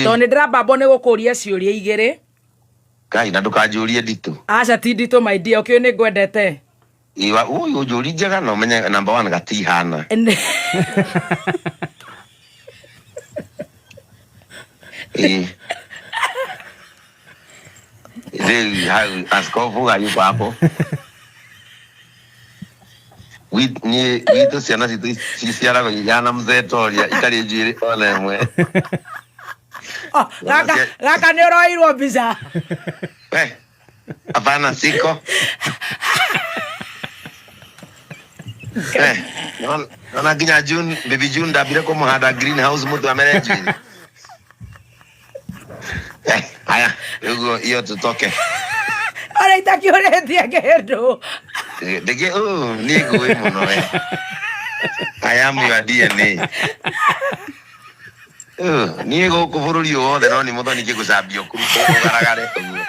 Tondũ nĩ ndĩrambambwo nĩ gũkũria ciũria igĩrĩ. Ngai, na ndũkanjũrie nditũ. Aca, ti nditũ, my dear, ũkĩũĩ nĩ ngwendete. Iwa ũyũ ũnjũri njega na ũmenye number one gatihana. Ĩĩ. Rĩu hau askofu hayuko hapo. Niĩ gwitũ ciana citũ ciciaragwo ihana mzee Toria, itarĩ njuĩrĩ ona ĩmwe. Oh, gaka gaka nĩ ũroirwo mbica. We, hapana, siko. Eh, nona nginya June, baby June ndambire kũmũhanda greenhouse mũtu amere njuĩrĩ. Eh, haya, ũguo iyo tutoke. Ona itakiũrĩtie kĩndũ. Ndĩgĩ, oh, niĩ ngũĩ mũno we. I am your DNA. Oh, niĩ gũkũ bũrũri ũyũ wothe no nĩ mũthoni kĩgũcambio kũgaragare ũguo.